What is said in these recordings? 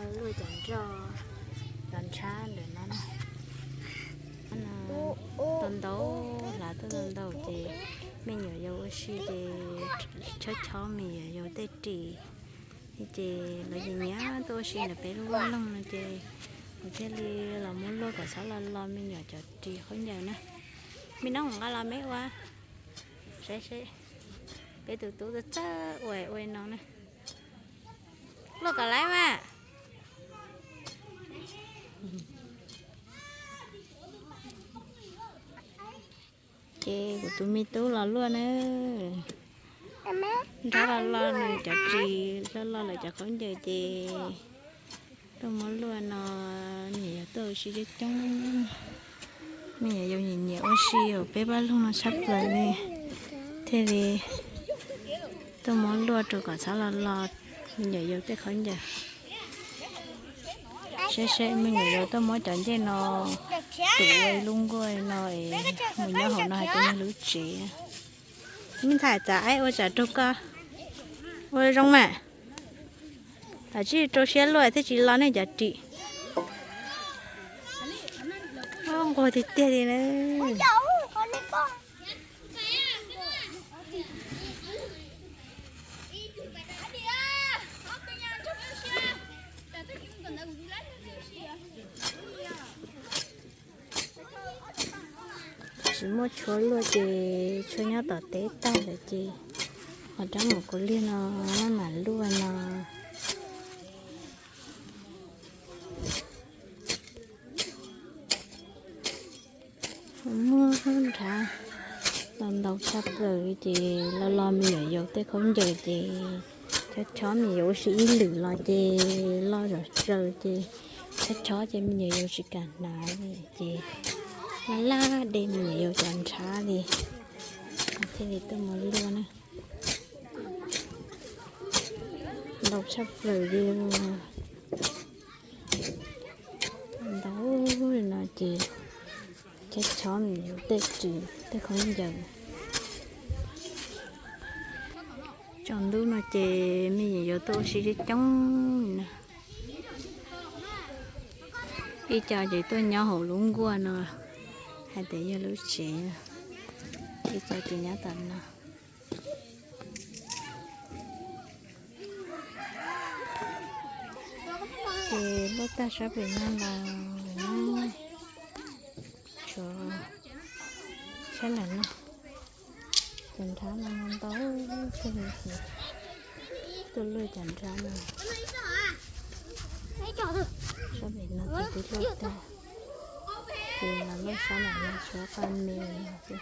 Luaj cov nroj, cov nrhab ntawm no, tau ntau, hlav tuaj ntau ntau ces me nyuam yaus ua si ces chob chob me nyuam yaus tej ris, ces lawv nyiam nyiam tuaj ua si ntawm peb lub vaj loog no ces kuv thiaj li los muab luaj kom txhob lo lo me nyuam cov ris khaub ncaws na. Me noob nqa los me ua, saib seb peb tus tub txawj ua ua no na. Luaj kom laiv mas. Ces kuv tus me tub los luaj na, nrhab lo lo nws cov ris, lo lo lawv cov khaub ncaws ces tuaj muab luaj no. Me nyuam yaus tuaj ua si coob coob, me nyuam yaus nyiam nyiam ua si hauv peb vaj loog no tshaj plaws li, thiaj li tuaj muab luaj rau kom txhob lo lo me nyuam yaus tej khaub ncaws. Saib seb me nyuam yaus tuaj muab cov ncej no tus ua ib lub nkuaj no es mus nyob hauv no hais tias yog lub tsev. Me ntxhais, txav aib ua tsam raug koj, ua zoo mas. Tam sim rau siab luaj thiaj tsis lo nej cov ris. Nquag tiag tiag li na. Tsis muaj tshuaj luaj ces tshuaj nyob tom teb tag lawm ces ho rov mus kuv liag no maj mam luaj no. Muaj nrhab los ntau tshaj plaws li ces lo lo me nyuam yaus tej khaub ncaws ces chob chob me nyuam yaus ua si ib lwm los ces loj zom zaws ces chob chob ces me nyuam yaus tsis kam hnav li ces laj laj de me nyuam yaus cov nrhab li thiaj li tuaj mus luaj na. Ntau tshaj plaws li. Ntau li no ces chob chob me nyuam yaus tej ris tej khaub ncaws. Tsaus ntuj no ces me nyuam yaus tuaj ua si coob coob li na. Ib co ces tuaj nyob hauv lub nkuaj no hais tias yog lub tsev, ib co ces nyob tom no. Ces luaj tag sab pem no los tshuav sab nram no. Cov nrhab no ntau kawg li ces tuaj luaj cov nrhab no. Sab pem no ces twb luaj tag, ces los luaj sab nram no tshuav qab me no xwb.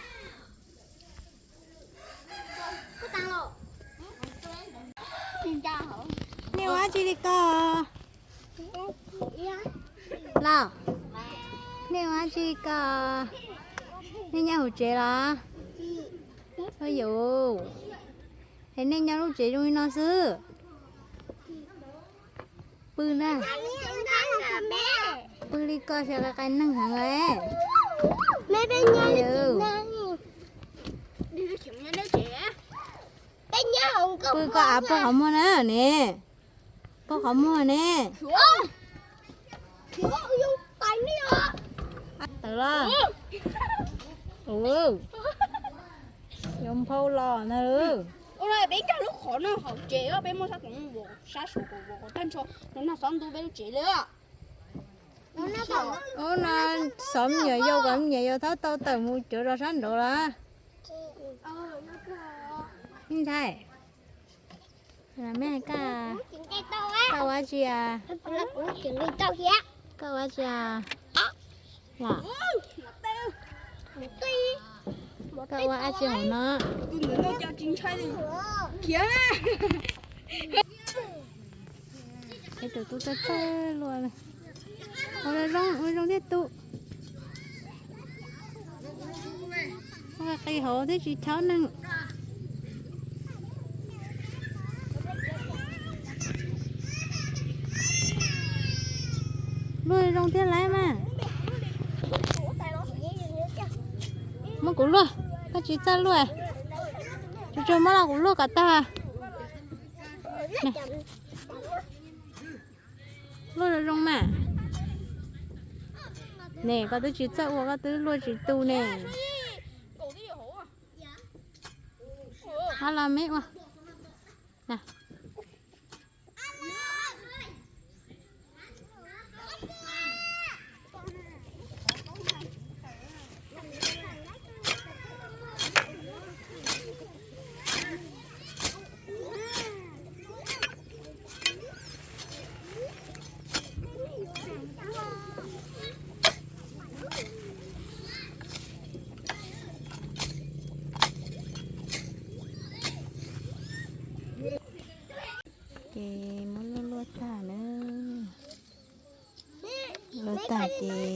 Nej ua dab tsi li ko? Lauj, nej ua dab tsi li ko? Nej nyob hauv tsev los? Ua yuv, es nej nyob lub tsev zoo li no xwb. Pw na. Pw li ko xyov qai qai neeg heev lawm. Pw koj av pog qhov muag na ne. Pog qhov muag ne. Tawm los. Yuav nphau los na. Peb nkag lub qhov no hauv tsev, peb muab sab tom, sab saud kom tag nrho, no nag xob ntub peb lub tsev li. Ub, no xov me nyuam yaus kom me nyuam yaus txhob tau tawm mus cov zos sab nraud los. Me ntxhais, koj ua dab tsi? Koj ua dab tsi? Koj ua dab tsi hauv no? Ib tug tub txawj txawj luaj. Ua zoo, ua zoo thiab tub. Ua qis hauv thiab tsis chob neeg. Luaj zoo thiab lawm mas. Muab kuv luaj, koj tsis txawj luaj. Tsuag tsuag muab los kuv luaj kom tag. Luaj zoo zoo mas. Ne, koj twb tsis txawj ua koj twb luaj tsis tu ne. Ho los me ua. Ces muab luaj luaj tag na. Luaj tag ces